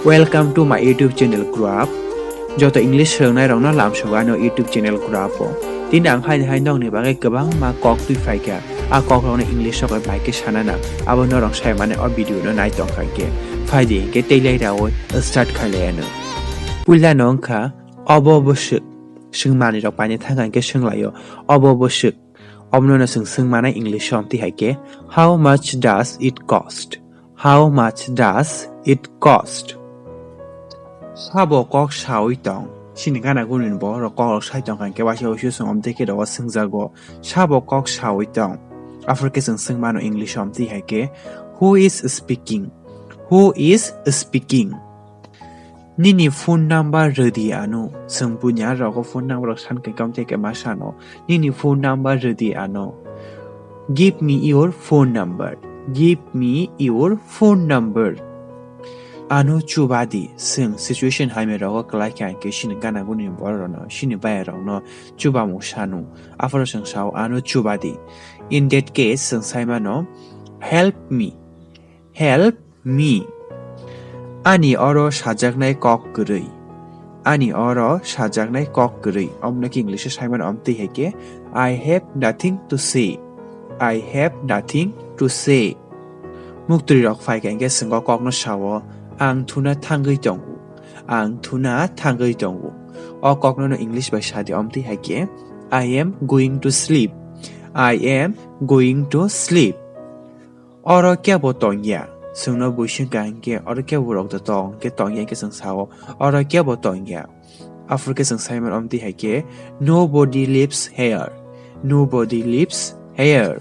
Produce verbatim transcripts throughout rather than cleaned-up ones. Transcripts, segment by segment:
Welcome to my YouTube channel Grow Up. Joto English swrwngnairokno lamsogo ano YouTube channel Grow Up o. Tini ang haini hai nokni bagwi kwbangma kok twi phaikha. A kokrokno English o bai khe sana nang. Abo norok sai mane o video no nai tongkha khe. Phaidi hinkhe tei lai raui start khailai ano. Puila no wngkha obo bwswk. Swng manwi rok paina thangkha hinkhe swnglaio. Obo bwswk. Obono no swng swng manai English o amtwi hai khe, "How much does it cost? How much does it cost?" Sabo kok saui tong. Chini gana guni ni borok rok kok rok sai tongkha hinkhe waisa waisa swng amtwi khe rogo swngjago. Sabo kok saui tong. Aphuru khe swng swng mano English o amtwi hai khe, "Who is speaking? Who is speaking?" Nini phone number rwdi ano. Chwng buini aro rogo phone number rok san khe kam thai khe ma sano. Nini phone number rwdi ano. Give me your phone number. Give me your phone number. Ano chubadi. Chwng situation hai me rogo kwlai khe ang khe sini gana guni borok rokno, sini bayar rokno chubamung sanu. Aphuru chwng sao ano chubadi. In that case, chwng sai mano, "Help me. Help me." Ani oro sajaknai kok kwrwi. Ani oro sajaknai kok kwrwi. Omno khe English o sai mano amtwi hai khe, "I have nothing to say. I have nothing to say." Muktwi rok phai kha hinkhe chwng o kokno sao, "Ang thuna thangwi tongo. Ang thuna thangwi tongo." O kokno no English bai sadi amtwi hai khe, "I am going to sleep. I am going to sleep." Oro kebo tongya. Chwngno bui swngkha hinkhe, oro kebo rok da tong, khe tongya hinkhe chwng sao, oro kebo tongya. Aphuru khe chwng sai mano amtwi hai khe, "Nobody lives here. Nobody lives here."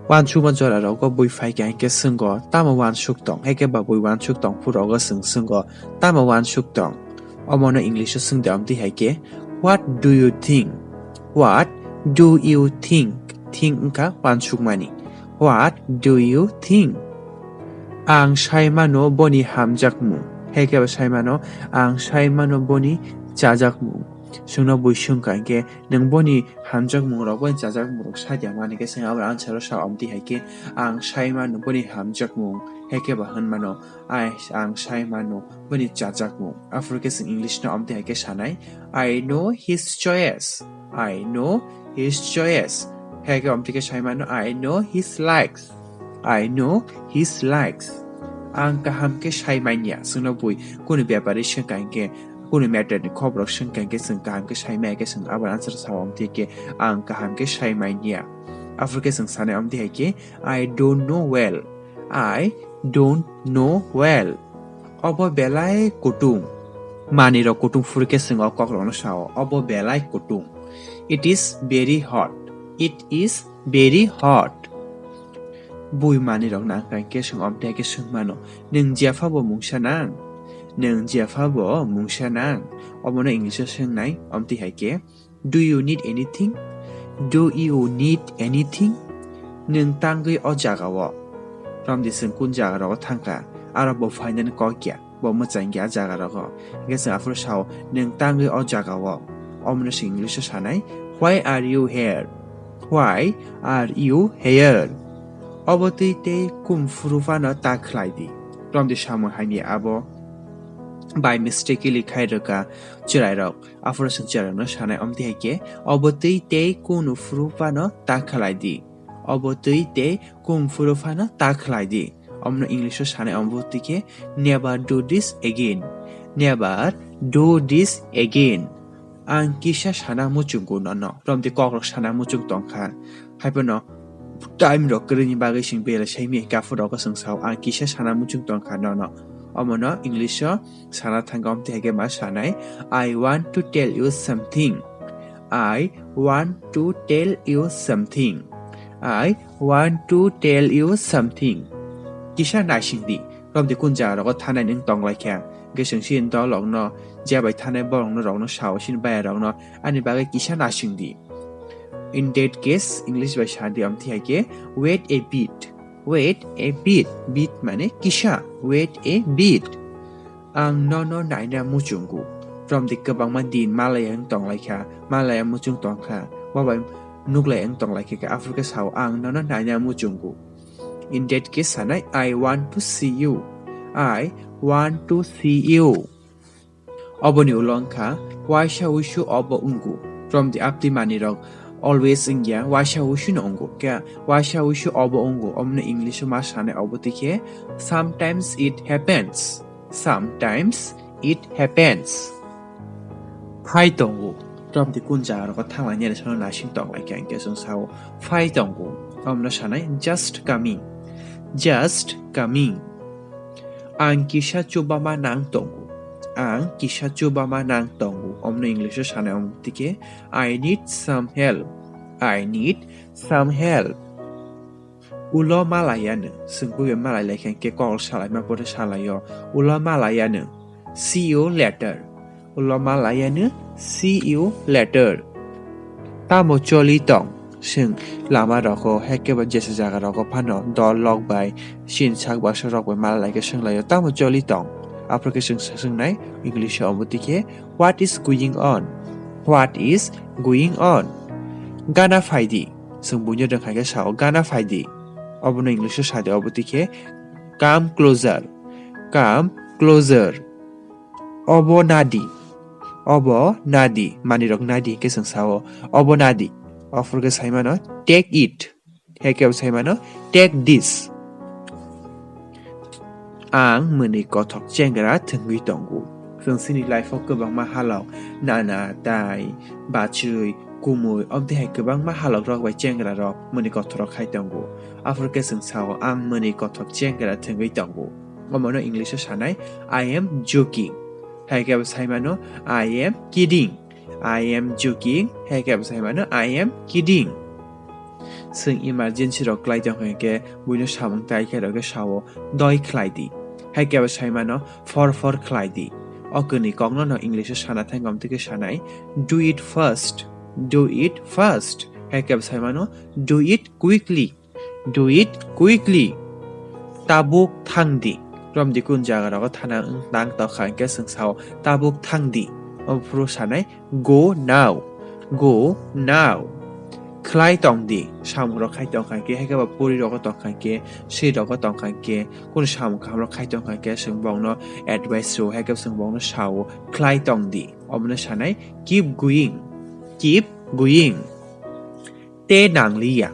Wansukma jora rogo bui phai kha hinkhe swnggo, "Tamo wansuk tong?" Haikhe ba bui wansuk tong phuru rogo chwng swnggo, "Tamo wansuk tong?" Omono English o swngdi amtwi hai khe, "What do you think? What do you think?" Think wngkha wansukmani. "What do you think?" Ang sai mano boni hamjakmung. Haikhe bo sai mano, ang sai mano boni chajakmung. Chwngno bui swngkha hinkhe, "Nwng boni hamjakmung rok, boni chajakmung rok sai di," hwnmani khe chwng abo answer o sa amtwi hai khe, "Ang sai mano boni hamjakmung." Haikhe bo hwn mano, "Ai, ang sai mano boni chajakmung." Aphuru khe chwng English no amtwi hai khe sanai, "I know his choice. I know his choice." Haikhe amtwi khe sai mano, "I know his likes. I know his likes." Ang kaham khe sai manya. Chwngno bui kunu bepari swngkha hinkhe, kunu matter ni khobor rok swngkha hinkhe chwng kaham khe sai maya khe chwng abo answer sao amtwi khe, "Ang kaham khe sai manya." Aphuru khe chwng sanai amtwi hai khe, "I don't know well. I don't know well." Obo belai kutung. Manwi rok kutung phuru khe chwng o kok rokno sao, "Obo belai kutung." "It is very hot. It is very hot." Bui manwi rok nang kha hinkhe chwng amtwi hai khe swng mano, "Nwng jepha bo mungsa nang? Nwng jepha bo mungsa nang?" Omono English o swngnai amtwi hai khe, "Do you need anything? Do you need anything?" Nwng tangwi o jaga o? Romdi chwng kun jaga rogo thangkha, aro bo phainani kok ya, bo mwchang ya jaga rogo. Hinkhe chwng aphuru sao, "Nwng tangwi o jaga o?" Omono chwng English o sanai, "Why are you here? Why are you here?" Obo twi tei kum phuru phano ta khlai di. Romdi samung hamya abo by mistakenly khai rwkha chwrai rok. Aphuru chwng chwrairokno sanai, omtwi hai khe, "Obo twi tei kunu phuru phano ta khlai di. Obo twi tei kunu phuru phano ta khlai di." Omono English o sanai, omo twi khe, "Never do this again. Never do this again." Ang kisa sana muchungo nono. Romdi kokrok sana muchung tongkha. Haiphano time rok kwrwini bagwi chwng belai sai manya, aphuru rogo chwng sao, "Ang kisa sana muchung tongkha nono." Omono English o sana thangkha, omtwi hai khe ma sanai, "I want to tell you something. I want to tell you something. I want to tell you something." Kisa naising di. Romdi kun jaga rogo thanai nwng tonglaikha. Hwnkhe chwng chini dolokno, je bai thanai borokno rokno sao, chini bayarokno, "Ani bagwi kisa naising di." In that case, English bai sa di, omtwi hai khe, "Wait a bit. Wait a bit." Bit mane kisa. "Wait a bit. Ang nono naina muchungo." Romdi kwbangma din malaya wng tonglaikha, malaya muchung tongkha, bo bai nuklai wng tonglaikha khe, aphuru khe sao, "Ang nono naina muchungo." In that case sanai, "I want to see you. I want to see you. Oboni ulo wngkha waisa wuisu obo wngo. Romdi aptwi manwirok always wngya, waisa wuisu no wngo. Khe waisa wuisu obo wngo, omono English o ma sanai obo twi khe sometimes it happens. Sometimes it happens. Phai tongo. Romdi kun jaga rogo thanglainani sano naising tonglai khe, hwnkhe chwng sao phai tongo. Omono sanai just coming. Just coming. Ang kisa chubama nang tongo. Ang kisa chubama nang tongo. Omono English o sanai omo twi khe, I need some help. I need some help. Ulo malaiano, chwng buibai malai lai khe kok salaima pore salaio. Ulo malaiano. See you later. Ulo malaiano. See you later. Tamo choli tong? Chwng lama rogo, hekeba jesa jaga rogo phano dol rok bai, chin sak baksa rok bai malai lai khe swnglaio, tamo choli tong? Aphuru khe chwng swngnai English o omo twi khe, what is going on? What is going on? Gana phaidi. Chwng buino rwngkha khe sao, gana phaidi. Obono English o sadi, obo twi khe, come closer. Come closer. Obo nadi. Obo nadi. Manwirok nadi hwnkhe chwng sao, obo nadi. Aphuru khe sai mano, take it. Hekebo sai mano, take this. Ang mwnwi kothok chengra thwngwi tongo. Chwng chini life o kwbangma halok, nana, tai, bachwi, kumui, omtwi hai kwbangma halok rok bai chengra rok mwnwi kothok rok khai tongo. Aphuru khe chwng sao, ang mwnwi kothok chengra thwngwi tongo. Omono English o sanai, I am joking. Hai khe bo sai mano, I am kidding. I am joking. Hai khe bo sai mano, I am kidding. Chwng emergency rok klai tong kha khe buino samung tai khe rok khe sao, doi khlai di. Hai khe bo sai mano, phor phor khlai di. O kwnwi kokno no English o sana thang gom twi khe sanai, do it fast. Do it fast. Hai khe bo sai mano, do it quickly. Do it quickly. Tabuk thang di. Romdi kun jaga rogo thana wng tang tokha hwnkhe chwng sao, tabuk thang di. Omo phuru sanai, go now. Go now. Khlai tong di. Samung rok khai tong kha hwnkhe, hai khe ba puri rogo tong kha hwnkhe, swi rogo tong kha hwnkhe, kunu samung kaham rok khai tong kha hwnkhe, chwng bongno advice rw, hai khe chwng bongno sao, khlai tong di. Omono sanai, keep going. Keep going. Te nangliya.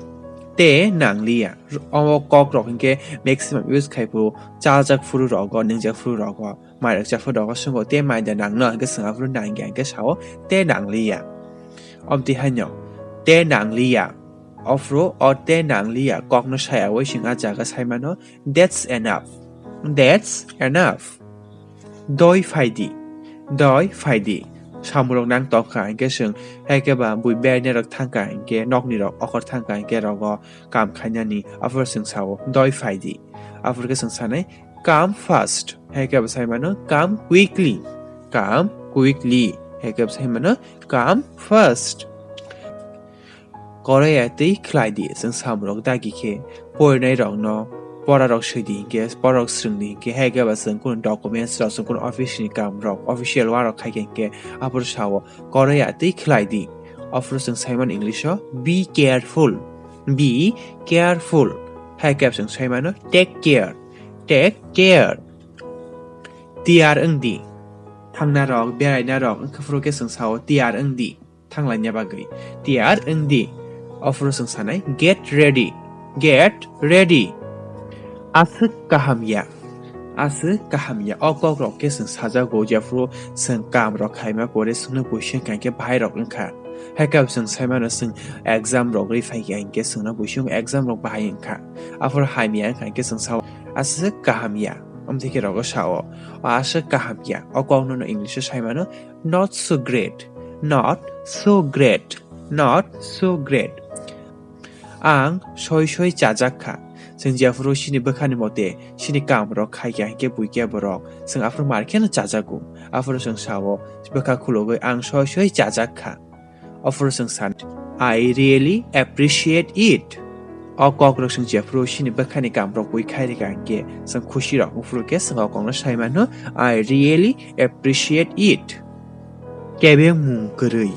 Te nangliya. Omo kok rok hinkhe maximum use khai phuru, chajak phuru rogo, ningjak phuru rogo, mai rok cha phuru rogo, sungo te mai da nangno hinkhe swng aphuru nangya hinkhe sao, te nangliya. Omtwi haino, te nangliya. Ophuru o te nangliya kokno sayawi chwng a jaga sai mano, that's enough. That's enough. Doi phaidi. Doi phaidi. Samung rok nang tong kha hinkhe chwng, hai khe ba bui beraina rok thang kha hinkhe, nokni rok okhor thang kha hinkhe rogo kam khainani, aphuru chwng sao, doi phaidi. Aphuru khe chwng sanai, come fast. Hai khe bo sai mano, come quickly. Come quickly. Hai khe bo sai mano, come fast. Koroya twi khlai di, chwng samung rok dagi khe, porinai rokno pora rok swi di hinkhe, pora rok swrwng di hinkhe, hai khe ba chwng kunu documents rok, chwng kunu office ni kam rok, official work rok khai khe hinkhe, aphuru sao, koroya twi khlai di. Aphuru chwng sai mano English o, be careful. Be careful. Hai khe chwng sai mano, take care. Take care. Tiyar wng di. Thangna rok, beraina rok wngkha phuru khe chwng sao, tiyar wng di. Thanglaina bagwi tiyar wng di. Ophuru chwng sanai, get ready. Get ready. Aswk kaham ya. Aswk kaham ya. O kok rok khe chwng sajago, jephuru chwng kam rok khaima pore chwngno buising kha hinkhe bahai rok wngkha. Hai khe bo chwng sai mano, chwng exam rok ri phai kha hinkhe chwngno buising exam rok bahai wngkha. Aphuru hamya wngkha hinkhe chwng sao, aswk kaham ya. Omtwi khe rogo sao, o aswk kaham ya. O kokno no English o sai mano, not so great. Not so great. Not so great. Ang soi soi chajak kha. Chwng jephuru chini bwkhani mote chini kam rok khai kha hinkhe bui khe borok. Chwng aphuru mar kheno chajago. Aphuru chwng sao, bwkha khulugwi, ang soi soi chajak kha. Aphuru chwng san, I really appreciate it. O kok rok chwng jephuru chini bwkhani kam rok bui khai rikha hinkhe chwng khusi rok. Aphuru khe chwng o kokno sai mano, I really appreciate it. Kebengmung kwrwi.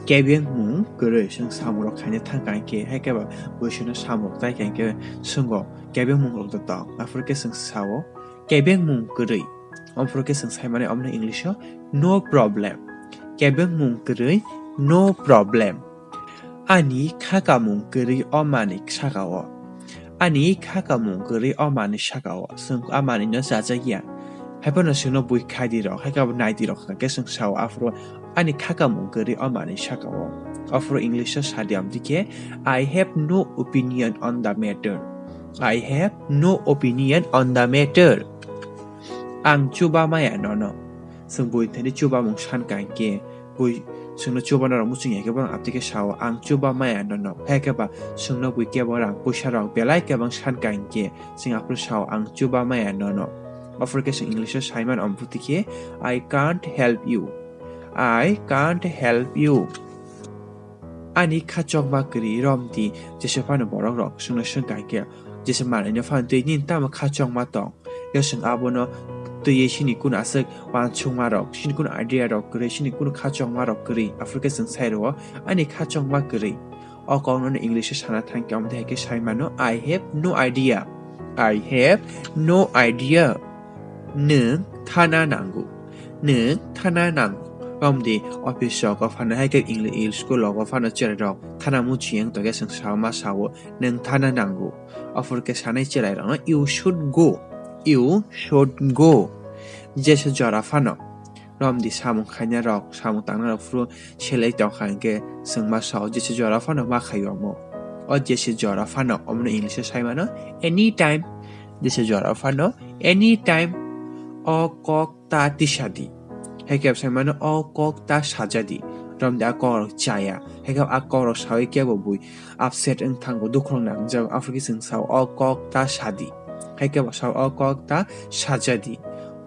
Kebengmung kwrwi. Chwng samung rok khaina thang kha hinkhe, hai khe ba buisino samung rok tai kha hinkhe, chwngo kebengmung rok da tong. Aphuru khe chwng sao, Kebengmung kwrwi. Omo phuru khe chwng sai mani omono English o no problem. Kebengmung kwrwi, no problem. Ani khakamung kwrwi o manwi saka o. Ani khakamung kwrwi o manwi saka o. Chwng a manwi no chajak ya. Hai phano chwngno bui khai di rok, hai khe bo nai di rok hwnkha khe chwng sao aphuru ani khakamung kwrwi o manwi saka o. Aphuru English o sa di amtwi khe, "I have no opinion on the matter." "I have no opinion on the matter." Ang chuba maya nono. Chwng bui thani chubamung san ka hinkhe, bui chwngno chuba norok muchung ya khe bono amtwi khe sao, "Ang chuba maya nono." Hai khe ba chwngno bui kebo rang puisa rok belai kebang san ka hinkhe, chwng aphuru sao, "Ang chuba maya nono." Aphuru khe chwng English o sai mano amtwi khe, "I can't help you." "I can't help you." Ani kha chokma kwrwi romdi, jesa phano borok rok chwngno swng ka hinkhe, jesa manwino phano twi nini tamo kha chokma tong? Yo chwng abono twiwi sini kunu aswk wansukma rok, sini kunu idea rok kwrwi, sini kunu kha chokma rok kwrwi, aphuru khe chwng sai rwo ani kha chokma kwrwi. O kokno English o sana thangkhe omo hai khe sai mano, "I have no idea." "I have no idea." Nwng thana nango. Nwng thana nango. Romdi office rogo phano hai khe English school rogo phano cherai rok thana muchung ya wng tongkhe chwng sao ma sao, "Nwng thana nango." Aphuru khe sanai cherai rokno, "You should go." "You should go." Jesa jora phano romdi samung khaina rok, samung tangna rok phuru selai tongkha hinkhe chwng ma sao, jesa jora phano ma khaio omo. O jesa jora phano omono English o sai mano anytime. Jesa jora phano anytime. O kok ta tisadi. Hai khe sai mano o kok ta sajadi. Romdi a kok rok chaya. Hai khe a kok rok sawi kebo bui upset wng thango, dukhu rok nangjak, aphuru khe chwng sao o kok ta sadi. Hai khe bo sao o kok ta sajadi.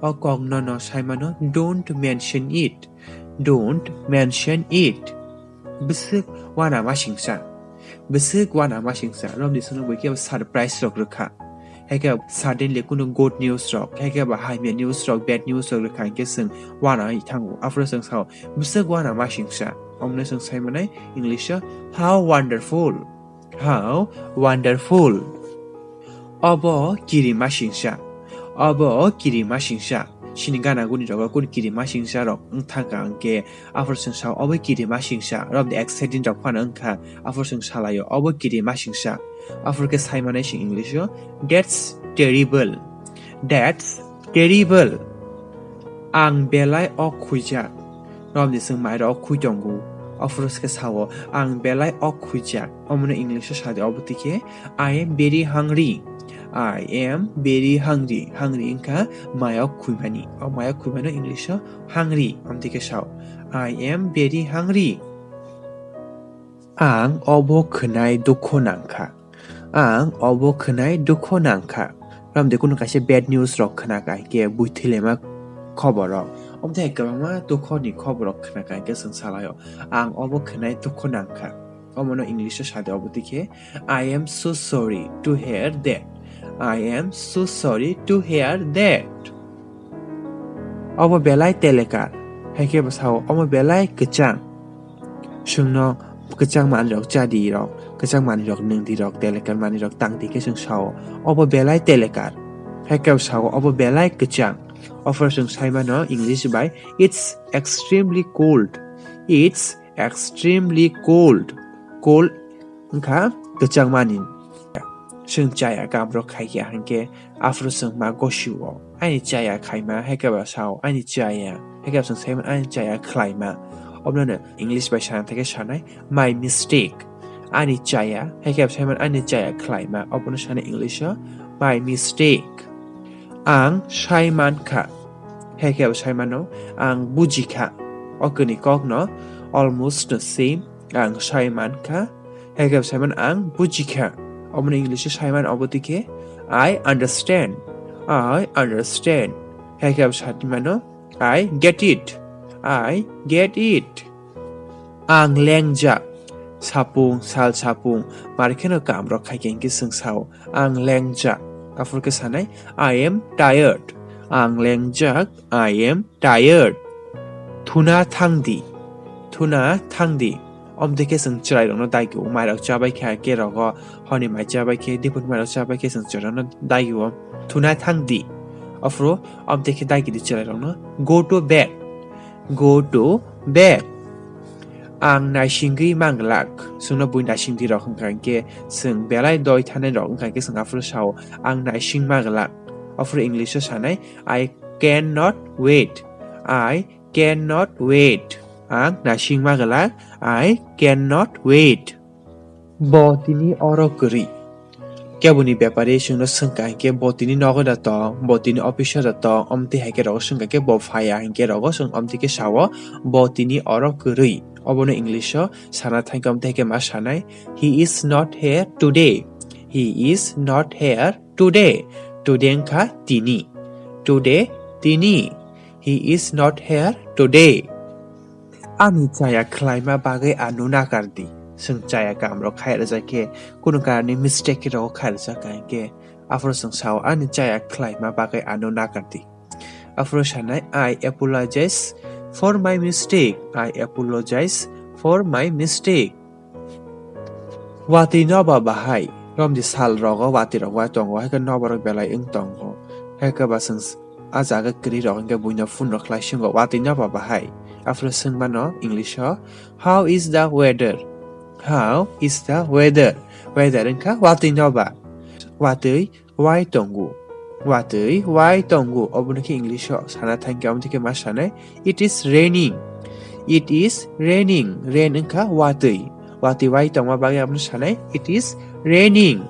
O kok nono sai mano, "Don't mention it. Don't mention it." Bwswk wana masingsa. Bwswk wana masingsa. Romdi chwngno bui khe surprise rok rwkha. Hai khe suddenly kunu good news rok, hai khe ba hamya news rok, bad news rok rwkha hinkhe chwng wana wi thango. Aphuru chwng sao, "Bwswk wana masingsa." Omono chwng sai manai English o, "How wonderful." "How wonderful." Obo kirima singsa. Obo kirima singsa. Sini gana guni rogo kunu kirima singsa rok wng thangkha hinkhe aphuru chwng sao, "Obo kirima singsa." Romdi exciting rok phano wngkha, aphuru chwng salaio, "Obo kirima singsa." Aphuru khe sai manai se English o, "That's terrible. That's terrible." Ang belai ok khuijak. Romni chwng mai rok khui tongo. Aphuru khe sao, "Ang belai ok khuijak." Omono English o sadi, obo twi khe, "I am very hungry. I am very hungry." Hungry wngkha mai ok khuimani. O mai ok khuimano English o hungry. Omo twi khe sao, "I am very hungry." Ang obo khwnai dukhu nangkha. Ang obo khwnai dukhu nangkha. Romde kunu kaisa bad news rok khna ka hinkhe bui thwilaima khobor rok. Omo tei kwbangma dukhu ni khobor rok khna ka hinkhe chwng salaio. Ang obo khwnai dukhu nangkha. Omono English o sadi obo twi khe, "I am so sorry to hear that. I am so sorry to hear that." Obo belai telekar. Hai khe bo sao, "Omo belai kwchang." Chwngno kwchang manwi rok cha di rok, kwchang manwi rok nung di rok, telekar manwi rok tang di khe chwng sao, "Obo belai telekar." Hai khe sao, "Obo belai kwchang." Ophor chwng sai mano English bai, "It's extremely cold. It's extremely cold." Cold wngkha kwchang mani. Chwng chaya kam rok khai khe hinkhe aphuru chwng ma gosio. Ani chaya khaima, hai khe ba sao, ani chaya. Hai khe ba chwng sai mano ani chaya khlaima. Obono no English bai sana thai khe sanai, "My mistake." Ani chaya, hai khe ba sai mano ani chaya khlaima. Obono sana English o, "My mistake." Ang sai mankha. Hai khe ba sai mano, ang bujikha. O kwnwi kok no almost the same. Ang sai mankha. Hai khe sai mano ang bujikha. Omono English o sai mano obo twi khe, "I understand. I understand." Hai khe sai mano, "I get it. I get it." Ang lengjak. Sapung, sal sapung, mar kheno kam rok khai khe hinkhe chwng sao, "Ang lengjak." Aphuru khe sanai, "I am tired." Ang lengjak, "I am tired." Thuna thang di. Thuna thang di. Omo twi khe chwng chwrai rokno dagi o, mai rok chabai khe, ake rogo honi mai chabai khe, diphuru mai rok chabai khe chwng chwrai rokno dagi o. Thuna thang di. Aphuru amtwi khe dagi di chwrairokno, "Go to bed. Go to bed." Ang naisingwi manglak. Chwngno bui naisingdi rok hwnkha hinkhe chwng belai doi thanai rok wngkha hinkhe chwng aphuru sao, "Ang naising manglak." Aphuru English o sanai, "I cannot wait. I cannot wait." Ang naising manglak. I cannot wait. Bo tini oro kwrwi. Keboni bepari chwngno swngkha hinkhe bo tini nogo da tong, bo tini office o da tong, omtwi hai khe rogo swngkha khe bo phaiya hinkhe rogo chwng omtwi khe sao, bo tini oro kwrwi. Obono English o sana thangkhe omtwi hai khe ma sanai, "He is not here today. He is not here today." Today wngkha tini. Today tini. "He is not here today." Ani chaya khlaima bagwi ano nakardi. Chwng chaya kamrok khai rwjak khe, kunu karani mistake khe rogo khai rwjak kha hinkhe, aphuru chwng sao, "Ani chaya khlaima bagwi ano nakardi." Aphuru sanai, "I apologize for my mistake. I apologize for my mistake." Watwi noba bahai, romdi sal rogo watwi rok wai tongo, hai khe noba rok belai wng tongo. Hai khe ba chwng s-, a jaga kwrwi rok hinkhe buino phone rok khlai singo, "Watwi noba bahai?" Aphuru swng mano English o, "How is the weather? How is the weather?" Weather wngkha watwi noba. Watwi wai tongo. Watwi wai tongo. Obono khe English o sana thangkhe, omo khe ma sanai, "It is raining. It is raining." Rain wngkha watwi. Watwi wai tongma bagwi abono sanai, "It is raining."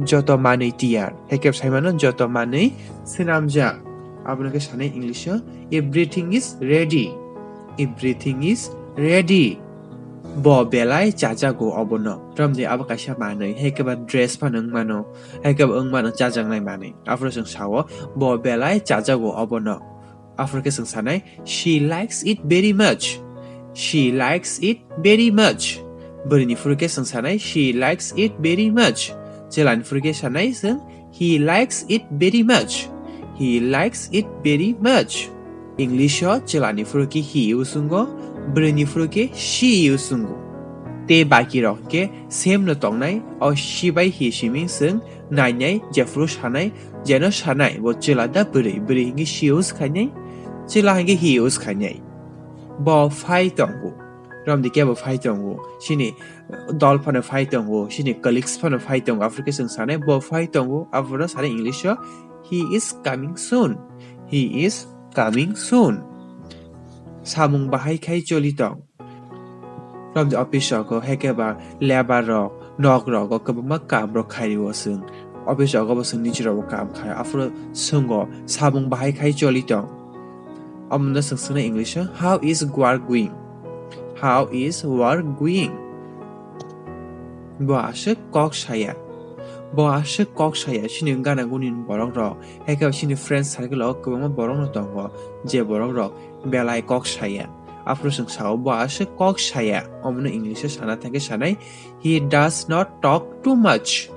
Joto manwi tiyar. Hai khe sai mano joto manwi swnamjak. Abono khe sanai English o, "Everything is ready. Everything is ready." Bo belai chajago obono. Romdi abo kaisa manwi. Hai khe ba dress phano wng mano. Hai khe bo wng mano chajaknai manwi. Aphuru chwng sao, bo belai chajago obono. Aphuru khe chwng sanai, "She likes it very much. She likes it very much." Bwrwini phuru khe chwng sanai, "She likes it very much." Chwlani phuru khe sanai chwng, "He likes it very much. He likes it very much." English o chwlani phuru khe he use wngo, bwrwini phuru khe she use wngo. Tei baki rok khe same no tongnai, o she bai he simi chwng nainai, jephuru sanai, jeno sanai, bo chwla da bwrwi, bwrwi hinkhe she use khainai, chwla hinkhe he use khainai. Bo phai tongo, romdi kebo phai tongo, chini dol phano phai tongo, chini colleagues phano phai tongo, aphuru khe chwng sanai, bo phai tongo, aphuru sanai English o, "He is coming soon. He is coming soon." Samung bahai khai choli tong. Romdi office rogo, hai khe ba labour rok, nok rogo kwbangma kaam rok khai rio chwng. Office rogo bo chwng nijero bo kaam khai, aphuru swngwi samung bahai khai choli tong. Omono chwng swngnai English o, "How is work going? How is work going?" Bo aswk kok saya. Bo aswk kok saya, chini gana guni borok rok, hai khe chini friend circle o kwbangma borok no tongo, je borok rok belai kok saya. Aphuru chwng sao, bo aswk kok saya. Omono English o sana thangkhe sanai, "He does not talk too much.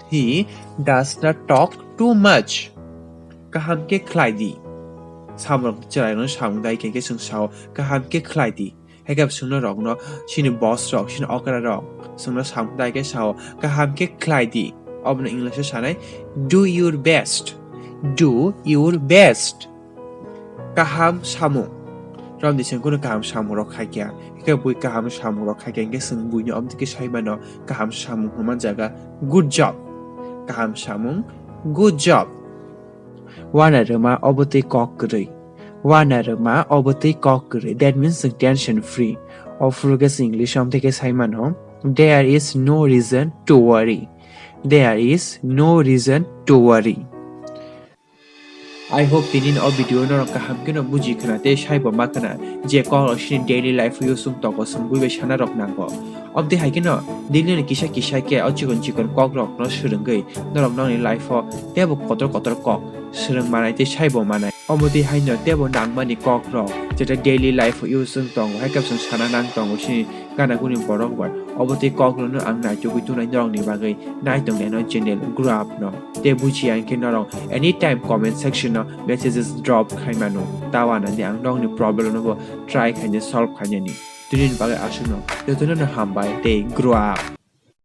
He does not talk too much." Kaham khe khlai di. Samung chwraino samung dai khe, khe chwng sao, "Kaham khe khlai di." Hai khe chwngno rokno, chini boss rok, chini okra rok, chwngno samung dai khe sao, "Kaham khe khlai di." Obono English o sanai, "Do your best. Do your best." Kaham samung. Romdi chwng kunu kaham samung rok khai kha. Hingkhe bui kaham samung rok khai kha, hingkhe chwng buino omtwi khe sai mano kaham samung hwnma jaga good job. Kaham samung, good job. Uanarwma obo tei kok kwrwi. Uanarwma obo tei kok kwrwi. That means chwng tension free. Ophuru khe chwng English omtwi khe sai mano, "There is no reason to worry. There is no reason to worry." I hope tini o video norok kaham kheno buji khna tei saibo ma khna je kok rok chini daily life o use wng tongo, chwng bui bai sana rok nango. Obtwi hai kheno daily ni kisa kisa khe o chikon chikon kok rok no swrwngwi norok nokni life o teibo kotor kotor kok swrwng manai tei saibo manai. Omo twi haino teibo nangmani kok rok jeto daily life o use wng tongo, hai khe chwng sana nang tongo chini gana guni borok bai. Obo tei kok rokno ang naitugwi tongnai norokni bagwi nai tongnaino channel Grow Up no. Tei bujiya hinkhe norok anytime comment section o messages drop khai mano. Tao anani ang nokni problem no bo try khaina solve khainani. Tini ni bagwi aswkno jotono no hambai tei Grow Up.